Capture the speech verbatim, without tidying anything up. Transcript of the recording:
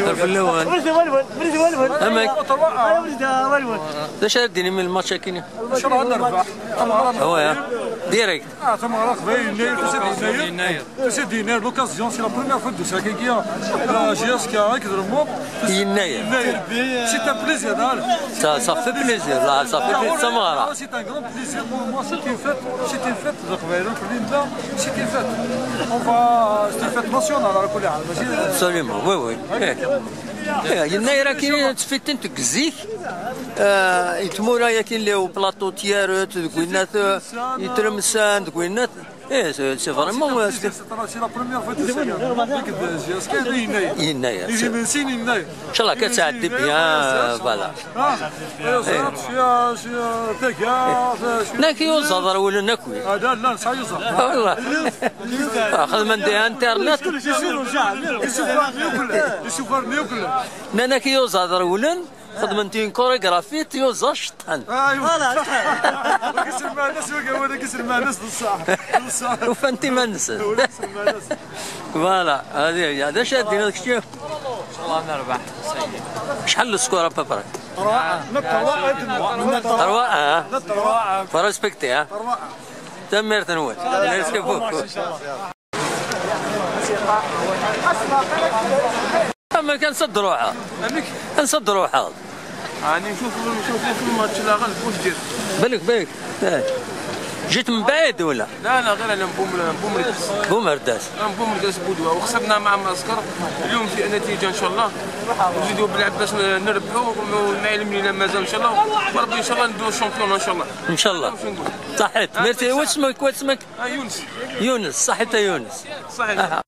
Ar fell-awen. Amek? D acu ara d-tinim i lmatch-agi? Awa ya? Direct. Ah, tameɣra qbayl, yennayer, tusa-d yennayer. Tusa-d yennayer, l'occasion, c'est la première fois de ça, kiki, la J S K, avec le monde. Yennayer. Yennayer. C'est un plaisir, hein. Ça, ça fait plaisir, là, ça fait plaisir, tameɣra. C'est un grand plaisir pour moi, c'est une fête, c'est une fête de qbayl, c'est une fête. On va, c'est une fête nationale, à la couleur. Absolument, oui, oui. Eh. Eh, yennayer-agi ttfittin deg zik, eh, i tmura-agi n plateau Tiaret, deg winnat, eh, Itremsan, deg winnat. Eh, c'est, c'est vraiment, eh, c'est, c'est la première fois de ça. Yennayer. Yennayer. Inchallah, ad tɛeddi bien, eh, voilà. Ah, eh, ça, c'est, euh, c'est, euh, c'est, euh, Naki uẓaḍ rewlen akk. Ah, là, là, ça y est, ça. Wallah. Ah, xedmen di internet. Nnan-ak yuẓaḍ rewlen, xedmen-t une chorégraphie, yuẓa ceṭṭḥen. Ah, voilà. Ufan-t iman-nsen. Voilà, hadi, d acu ad d-tiniḍ kečči? Acḥal n sskeṛ, à peu près? Trois, ah. Faut respecter, hein. Tanemmirt-nwen. Merci beaucoup. Amek, ansa d-truḥeḍ? Amek? Ansa d-truḥeḍ? راني نشوف، نشوف في الماتش لا غلب، واش دير؟ بالك، بالك. إيه. جيت من بعيد ولا؟ لا، لا، غير أنا بوم-، بومرداس. بومرداس. أنا بومرداس بودوا، وخسرنا مع معسكر. اليوم فيها نتيجة إن شاء الله. نزيدوا بالعباس ن-، نربحوا ونعلم لينا مازال إن شاء الله. وربي إن شاء الله ندوزو الشامبيون إن شاء الله. إن شاء الله. واش نقول؟ صحيت. آه، ميرسي. واش اسمك؟ واش اسمك؟ آه، يونس. يونس، صحيت يا يونس. صحيت. آه.